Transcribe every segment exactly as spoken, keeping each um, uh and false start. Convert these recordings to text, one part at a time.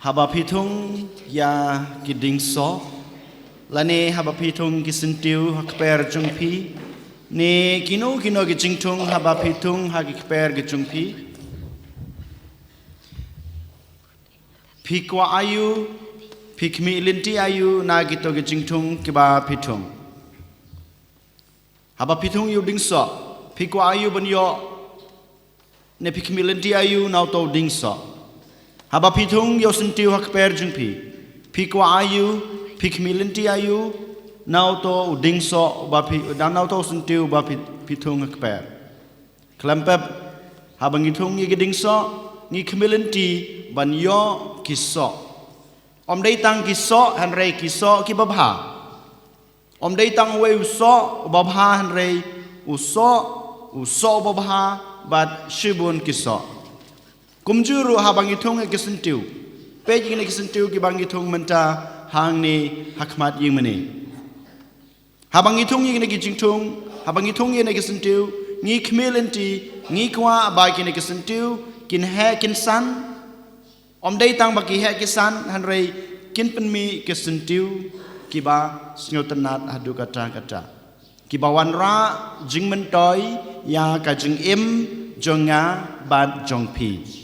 Haba phi thung ïa ki ding soh, lane haba phi thung ki syntiew ha kper jong phi, ne kino kino ki jingthung haba phi thung ha ki kper ki jong phi, phi kwah aïu, phi khmih lynti aïu na kito ki jingthung kiba phi thung. Haba phi thung ïa u ding soh, phi kwah aïu ban ïoh, ne phi khmih lynti aïu na uto u ding soh. Haba phi thung ïa u syntiew ha kper jong phi, phi kwah aïu, phi khmih lynti aïu na uto u ding soh uba phi, na uto u syntiew uba phi, phi thung ha kper. Khlem pep, haba ngi thung ïa ki ding soh, ngi khmih lynti ban ïoh ki soh. Ym dei tang ki soh, hynrei ki soh kiba bha. Ym dei tang uwei u soh uba bha, hynrei u soh, u soh uba bha, bad shibun ki soh. Kumjuh ruh haba ngi thung ïa ki syntiew. Peit ïa kine ki syntiew kiba ngi thung mynta hangne ha khmat ïing mane. Haba ngi thung ïa kine ki jingthung, haba ngi thung ïa kine ki syntiew, ngi khmih lynti, ngi kwah ba kine ki syntiew kin heh kin san. Ym dei tang ba ki heh ki san, hynrei kin pynmih ki syntiew kiba sngewtynnad haduh katta katta, kiba wanrah jingmyntoi ïa ka jingim jong nga bad jong phi.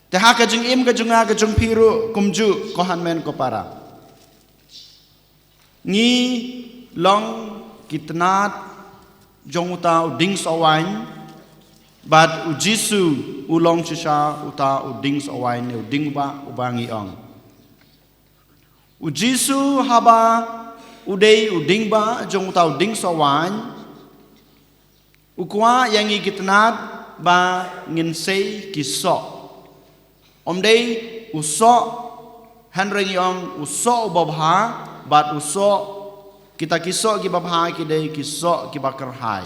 Te ha ka jingim ka jong nga ka jong phi ruh kumjuh, ko hynmen ko para. Ngi long ki tnat jong uta u ding soh waiñ, bad u Jisu u long shisha uta u ding soh waiñ, ne u ding bah uba ngi ong. U Jisu haba u dei u ding bah jong uta u ding soh waiñ, u kwah ïa ngi ki tnat ba ngin sei ki soh. Ym dei u soh, hynrei ngi ong u soh uba bha, bad u soh, kita ki soh kiba bha ki dei ki soh kiba kyrhai,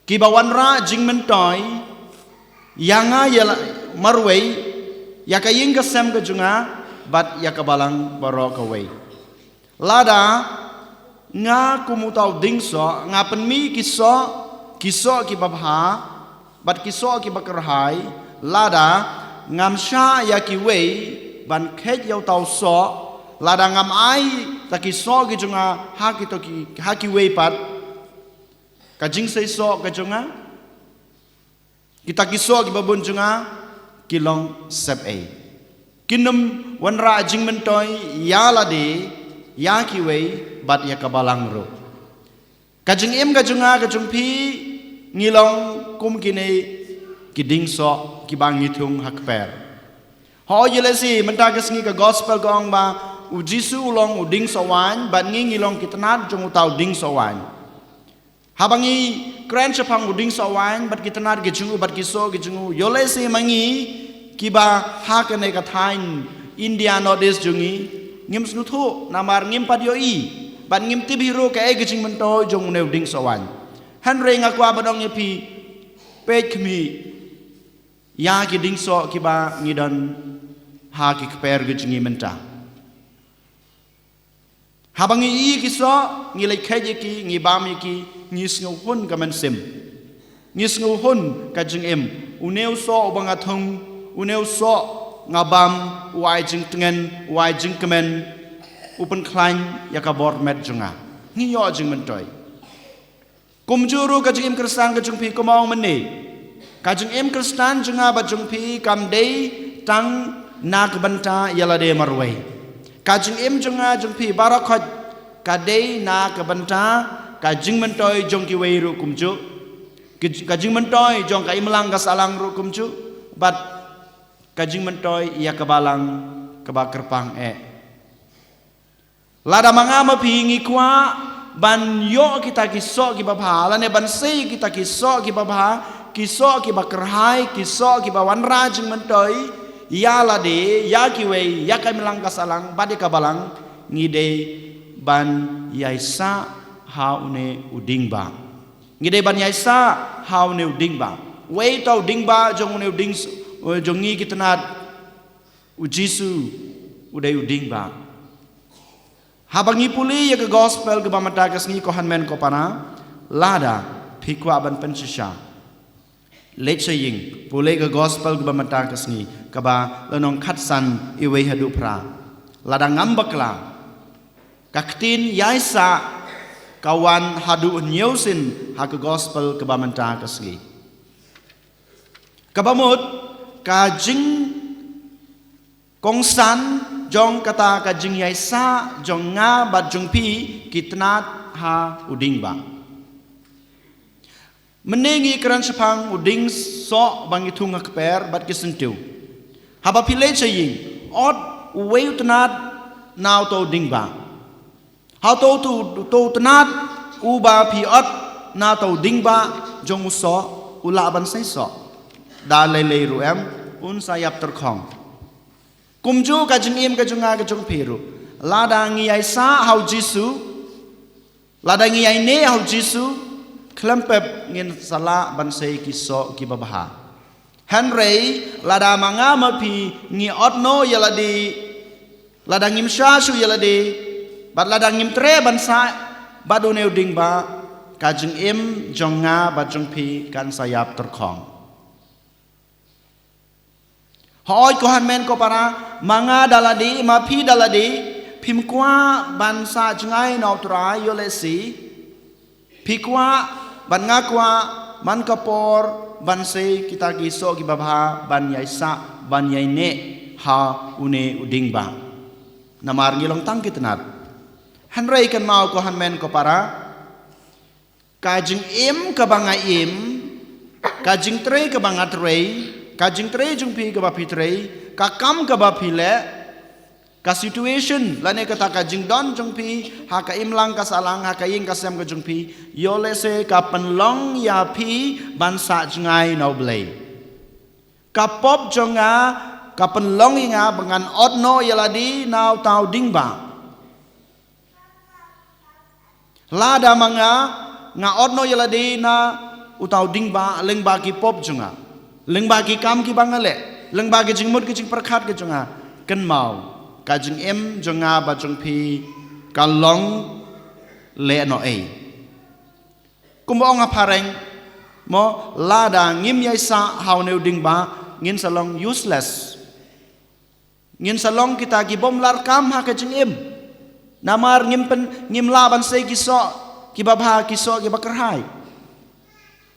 kiba wanrah jingmyntoi ïa nga ïa la-, marwei, ïa ka ïing ka sem ka jong nga, bad ïa ka balang baroh kawei. Lada nga kum uta u ding soh, nga pynmih ki soh, ki soh kiba bha bad ki soh kiba kyrhai, lada ngam shah ïa kiwei ban kheit ïa uta u soh, lada ngam ai ta ki soh ki jong nga ha kito ki, ha kiwei pat, ka jingsei soh ka jong nga, kita ki soh kiba bun jong nga ki long sepei. Kin ym wanrah jingmyntoi ïa lade, ïa kiwei, bad ïa ka balang ruh. Ka jingim ka jong nga ka jong phi, ngi long kum kine ki ding soh kiba ngi thung ha kper. Hooid, ïoh lehse mynta ka sngi ka gospel ka ong ba u Jisu u long u ding soh waiñ, bad ngi, ngi long ki tnat jong uta u ding soh waiñ. Haba ngi kren shaphang u ding soh waiñ bad ki tnat ki jong u bad ki soh ki jong u, ïoh lehse ma ngi kiba ha kane ka thaiñ India North East jong ngi, ngim sngewthuh namar ngim pat ïohi bad ngim tip hi ruh kaei ka jingmyntoi jong une u ding soh waiñ. Hynrei nga kwah ban ong ïa phi, peit khmih ïa ki ding soh kiba ngi don ha ki kper ki jong ngi mynta. Haba ngi ïohi ki soh, ngi leit kheit ïa ki, ngi bam ïa ki, ngi sngewhun ka mynsiem, ngi sngewhun ka jingim. Une u soh uba nga thung, une u soh nga bam, u ai jingtngen, u ai jingkmen, u pynkhlaiñ ïa ka bor met jong nga. Ngi ïoh jingmyntoi. Kumjuh ruh ka jingim Khristan ka jong phi, kumba ong mynne, ka jingim Khristan jong nga bad jong phi kam dei tang na ka bynta ïa lade marwei. Ka jingim jong nga jong phi baroh khoit ka dei na ka bynta ka jingmyntoi jong kiwei ruh kumjuh. Ki-, ka jingmyntoi jong ka imlang ka sahlang ruh kumjuh, bad ka jingmyntoi ïa ka balang kaba kyrpang eh. Lada ma nga ma phi ngi kwah ban ïoh kita ki soh kiba bha, lane ban sei kita ki soh kiba bha, ki soh kiba kyrhai, ki soh kiba wanrah jingmyntoi ïa lade, ïa kiwei, ïa ka imlang ka sahlang bad ïa ka balang, ngi dei ban ïaisah ha une u ding bah. Ngi dei ban ïaisah ha une u ding bah. Uei uta u ding bah jong une u ding s-, jong ngi ki tnat? U Jisu u dei u ding bah. Haba ngi pule ïa ka gospel kaba mynta ka sngi, ko hynmen ko para, lada phi kwah ban pynshisha, leit sha ïing, pule ka gospel kaba mynta ka sngi, kaba lynnong khatsan, iwei haduh phra. Lada ngam bakla, ka ktien ïaisah ka wan haduh hynñiew sien ha ka gospel kaba mynta ka sngi. Kaba mut, ka jingkongsan jong kata ka jingïaisah jong nga bad jong phi, ki tnat ha u dieng bah. Mynne ngi kren shaphang u dieng soh ba ngi thung ha kper bad ki syntiew. Haba phi leit sha ïing, ot uwei u tnat na uto u dieng bah. Ha uto u, uto u tnat uba phi ot na uto u dieng bah jong u soh, u lah ban sei soh. Da lei lei ruh em, un sa ïap tyrkhong. Kumjuh ka jingim ka jong nga ka jong phi ruh. Lada ngi ïaisah ha u Jisu, lada ngi ïaineh ha u Jisu, khlem pep ngin sa lah ban sei ki soh kiba bha. Hynrei lada ma nga ma phi ngi ot noh ïa lade, lada ngim sha shuh ïa lade, bad lada ngim treh ban sah bad une u dieng bah, ka jingim jong nga bad jong phi kan sa ïap tyrkhong. Hooid ko hynmen ko para, ma nga da lade, ma phi da lade, phim kwah ban sah jngai na u Trai, ïoh lehse phi kwah bad nga kwah man ka por ban sei kita ki soh kiba bha, ban ïaisah, ban ïaineh ha une u dieng bah. Namar ngi long tang ki tnat. Hynrei kynmaw ko hynmen ko para, ka jingim kaba nga im, ka jingtrei kaba nga trei, ka jingtrei jong phi kaba phi trei, ka kam kaba phi leh, ka situation lane kata ka jingdon jong phi ha ka imlang ka sahlang, ha ka ïing ka sem ka jong phi, ïoh lehse ka pynlong ïa phi ban sah jngai na u Blei. Ka pop jong nga ka pynlong ïa nga ba ngan ot noh ïa lade na uta u dieng bah. Lada ma nga nga ot noh ïa lade na uta u dieng bah, lyngba ki pop jong nga, lyngba ki kam kiba nga leh, lyngba ki jingmut ki jingpyrkhat ki jong nga, kynmaw, ka jingim jong nga bad jong phi ka long lehnohei. Kumba ong ha phareng, mo, lada ngim ïaisah ha une u dieng bah, ngin sa long useless. Ngin sa long kita ki bym lah kam ha ka jingim. Namar ngim pyn, ngim lah ban sei ki soh kiba bha, ki soh kiba kyrhai.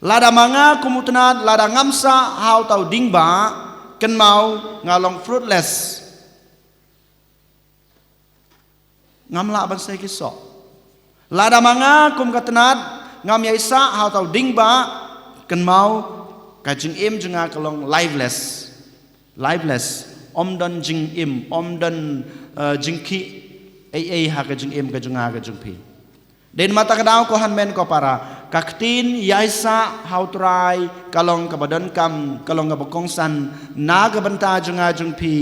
Lada ma nga kum u tnat, lada ngam sah ha uta u dieng bah, kynmaw, nga long fruitless. Ngam lah ban sei ki soh. Lada ma nga kum ka tnat ngam ïaisah ha uta u dieng bah, kynmaw, ka jingim jong nga ka long lifeless. Lifeless. Ym don jingim, ym don, eh, jingkhih ei ei ha ka jingim ka jong nga ka jong phi. Dei namar kata ka daw ko hynmen ko para, ka ktien ïaisah ha u Trai ka long kaba donkam, ka long kaba kongsan na ka bynta jong nga jong phi,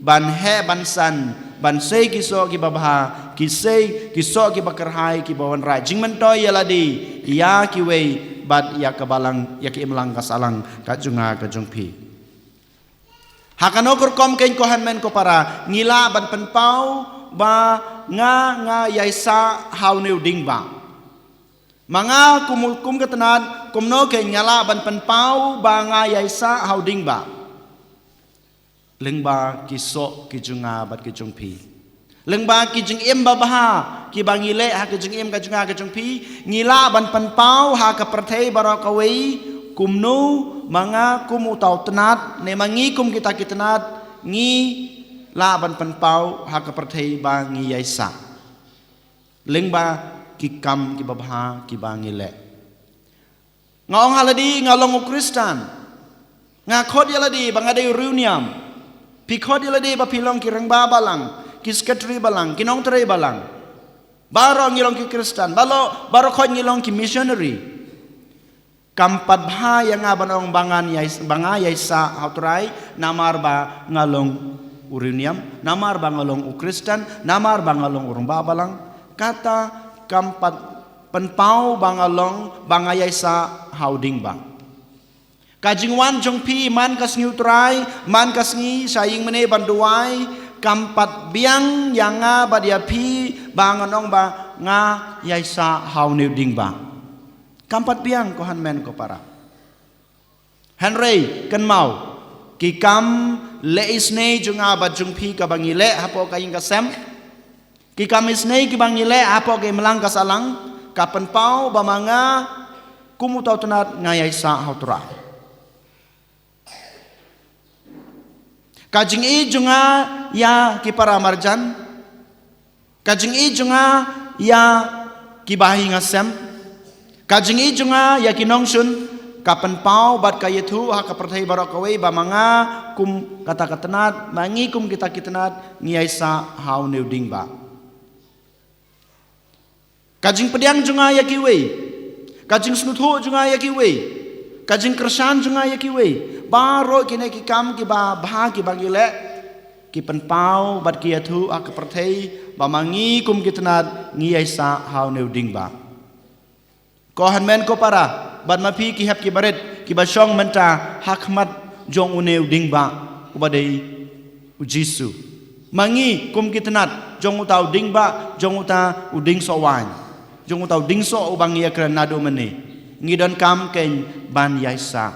ban heh ban san, ban sei ki soh kiba bha, ki sei ki soh kiba kyrhai, kiba wanrah jingmyntoi ïa lade, ïa kiwei, bad ïa ka balang, ïa ka imlang ka sahlang ka jong nga ka jong phi. Ha kano ka rukom kein ko hynmen ko para, ngi lah ban pynpaw ba nga, nga ïaisah ha une u dieng bah. Ma nga kum, kum ka tnat, kumno kein nga lah ban pynpaw ba nga ïaisah ha u dieng bah. Lyngba ki soh ki jong nga bad ki jong phi. Lyngba ki jingim babha kiba ngi leh ha ki jingim ka jong nga ka jong phi, ngi lah ban pynpaw ha ka pyrthei baroh kawei, kumno ma nga kum uta u tnat, ne ma ngi kum kita ki tnat, ngi lah ban pynpaw ha ka pyrthei ba ngi ïaisah. Lyngba ki kam kiba bha kiba ngi leh. Nga ong ha lade nga long u Khristan. Nga khot ïa lade ba nga dei u riewniam. Phi khot ïa lade ba phi long ki rangbah balang, ki sekretari balang, ki nongtrei balang. Baroh ngi long ki Khristan, baroh, baroh khot ngi long ki missionary. Kam pat bha ïa nga ban ong ba ngan ïai, ba nga ïaisah ha u Trai, namar ba nga long u riewniam, namar ba nga long u Khristan, namar ba nga long u rangbah balang. Kata kam pat pynpaw ba nga long, ba nga ïaisah ha u dieng bah. Ka jingwan jong phi man ka sngi u Trai, man ka sngi sha ïing mane ban duwai, kam pat biang ïa nga bad ïa phi ba ngan ong ba nga ïaisah ha une u dieng bah. Kam pat biang ko hynmen ko para. Hynrei kynmaw, Ki kam leh isynei jong nga bad jong phi kaba ngi leh hapoh ka ïing ka sem, ki kam isynei kiba ngi leh hapoh ka imlang ka sahlang, ka pynpaw ba ma nga kum uta u tnat nga ïaisah ha u Trai. Ka jingïeit jong nga ïa ki para marjan, ka jingïeit jong nga ïa ki bahaïing hasem, ka jingïeit jong nga ïa ki nongshun, ka pynpaw bad ka ïathuh ha ka pyrthei baroh kawei ba ma nga kum kata ka tnat, ma ngi kum kita ki tnat ngi ïaisah ha une u dieng bah. Ka jingpdiang jong nga ïa kiwei, ka jingsngewthuh jong nga ïa kiwei, ka jingkyrshan jong nga ïa kiwei, baroh kine ki kam kiba bha kiba ngi leh, ki pynpaw bad ki ïathuh ha ka pyrthei ba ma ngi kum ki tnat ngi ïaisah ha une u dieng bah. Ko hynmen ko para bad ma phi ki hep ki barit kiba shong mynta ha khmat jong une u dieng bah uba dei u Jisu. Ma ngi kum ki tnat jong uta u dieng bah, jong uta u dieng soh waiñ, jong uta u dieng soh uba ngi ïakren naduh mynne, ngi donkam kein ban ïaisah.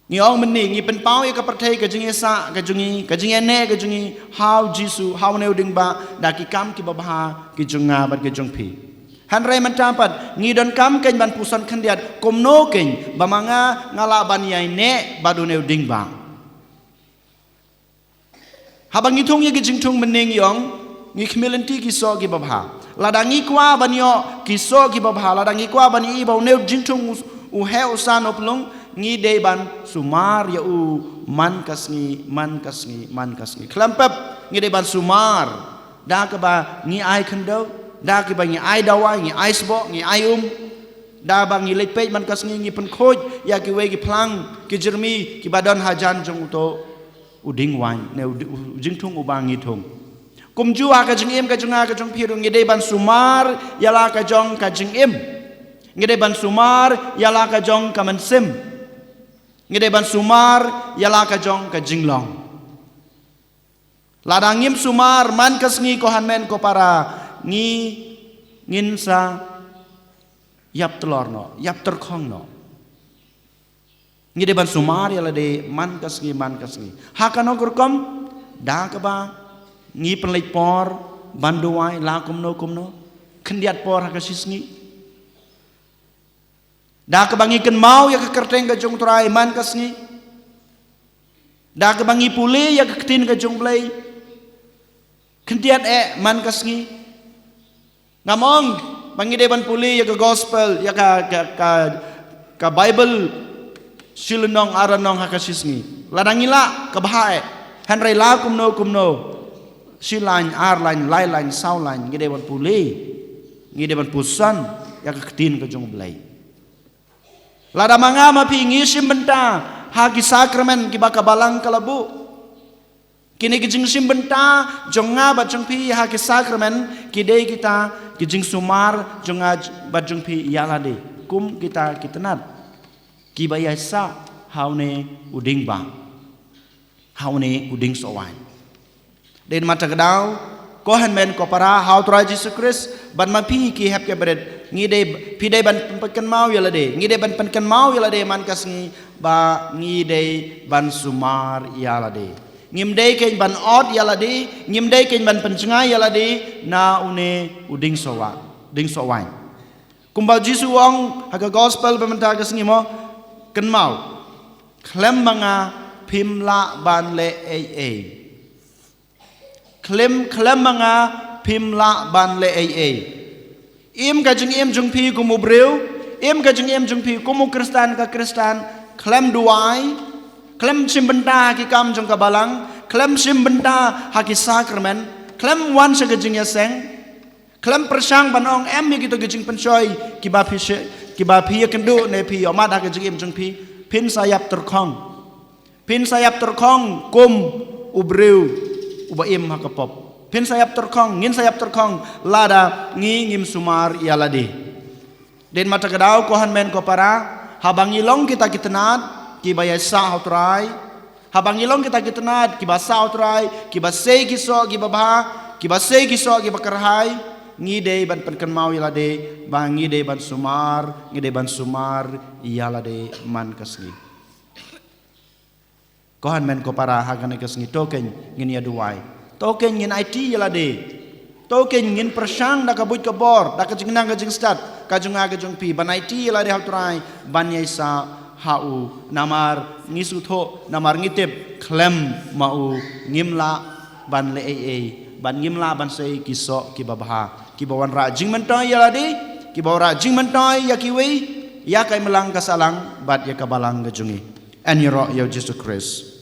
Ngi ong mynne, ngi pynpaw ïa ka pyrthei ka jingïaisah ka jong ngi, ka jingïaneh ka jong ngi ha u Jisu, ha une u dieng bah, da ki kam kiba bha ki jong nga bad ki jong phi. Hynrei mynta pat ngi donkam kein ban puson khyndiat kumno kein ba ma nga nga lah ban ïaineh bad une u dieng bah. Haba ngi thung ïa ki jingthung mynne ngi ong, ngi khmih lynti ki soh kiba bha. Lada ngi kwah ban ïoh ki soh kiba bha, lada ngi kwah ban ïohi ba une u jingthung u, u heh u san u plung, ngi dei ban sumar ïa u man ka sngi, man ka sngi, man ka sngi. Khlem pep, ngi dei ban sumar da kaba ngi ai khyndew, da kaba ngi ai dawai, ngi ai sboh, ngi ai um, da ba ngi leit peit man ka sngi, ngi pynkhuid ïa kiwei ki phlang ki jyrmi kiba don hajan jong uto u dieng waiñ, ne u di-, u jingthung uba ngi thung. Kumjuh ha ka jingim ka jong nga ka jong phi ruh ngi dei ban sumar ïa la ka jong ka jingim. Ngi dei ban sumar ïa la ka jong ka mynsiem. Ngi dei ban sumar ïa la ka jong ka jinglong. Lada ngim sumar man ka sngi ko hynmen ko para, ngi, ngin sa ïap tylor noh, ïap tyrkhong noh. Ngi dei ban sumar ïa lade man ka sngi, man ka sngi. Ha kano ka rukom? Da kaba ngi pynleit por ban duwai la kumno kumno, khyndiat por ha ka shisngi. Da kaba ngi kynmaw ïa ka kyrteng ka jong u Trai man ka sngi. Da kaba ngi pule ïa ka ktien ka jong u Blei khyndiat eh man ka sngi. Ngam ong ba ngi dei ban pule ïa ka gospel, ïa ka, ka, ka, ka Bible shi lynnong ar lynnong ha ka shisngi. Lada ngi lah ka bha eh. Hynrei la kumno kumno, shi laiñ, ar laiñ, lai laiñ, saw laiñ, ngi dei ban pule, ngi dei ban puson ïa ka ktien ka jong u Blei. Lada ma nga ma phi ngi shim bynta ha ki sakramen kiba ka Balang ka la buh, kine ki jingshim bynta jong nga bad jong phi ha ki sakramen ki dei kita ki jingsumar jong nga bad jong phi ïa lade kum kita ki tnat kiba ïaisah ha une u dieng bah, ha une u dieng soh waiñ. Dei namar kata ka daw, ko hynmen ko para ha u Trai Jisu Khrist, bad ma phi ki hep ki barit, ngi dei, phi dei ban pynkynmaw ïa lade, ngi dei ban pynkynmaw ïa lade man ka sngi ba ngi dei ban sumar ïa lade. Ngim dei kein ban ot ïa lade, ngim dei kein ban pynjngai ïa lade na une u dieng soh wa-, dieng soh waiñ. Kumba u Jisu u ong ha ka gospel ba mynta ka sngi mo, kynmaw, khlem ma nga phim lah ban leh ei ei. Khlem, khlem ma nga phim lah ban leh ei ei. Im ka jingim jong phi kum u briew, im ka jingim jong phi kum u Khristan ka Khristan, khlem duwai, khlem shim bynta ha ki kam jong ka Balang, khlem shim bynta ha ki sakramen, khlem wan sha ka jingïaseng, khlem pyrshang ban ong em ïa kito ki jingpynshoi kiba phi shi-, kiba phi ïakynduh ne phi ïohmad ha ka jingim jong phi, phin sa ïap tyrkhong. Phin sa ïap tyrkhong kum u briew uba im ha ka pop. Phin sa ïap tyrkhong, ngin sa ïap tyrkhong lada ngi ngim sumar ïa lade. Dei namar kata ka daw ko hynmen ko para, haba ngi long kita ki tnat kiba ïaisah ha u Trai, haba ngi long kita ki tnat kiba sah ha u Trai, kiba sei ki soh kiba bha, kiba sei ki soh kiba kyrhai, ngi dei ban pynkynmaw ïa lade ba ngi dei ban sumar, ngi dei ban sumar ïa lade man ka sngi. Ko hynmen ko para, ha kane ka sngi to kein ngin ïa duwai. To kein ngin aiti ïa lade. To kein ngin pyrshang da ka buit ka bor, da ka jingnang ka jingstad ka jong nga ka jong phi, ban aiti ïa lade ha u Trai, ban ïaisah ha u. Namar ngi sngewthuh, namar ngi tip khlem ma u ngim lah ban leh ei ei, ban ngim lah ban sei ki soh kiba bha, kiba wanrah jingmyntoi ïa lade, kiba wanrah jingmyntoi ïa kiwei, ïa ka imlang ka sahlang bad ïa ka balang ka jong ngi. Yn ïaroh ïa u Jisu Khrist.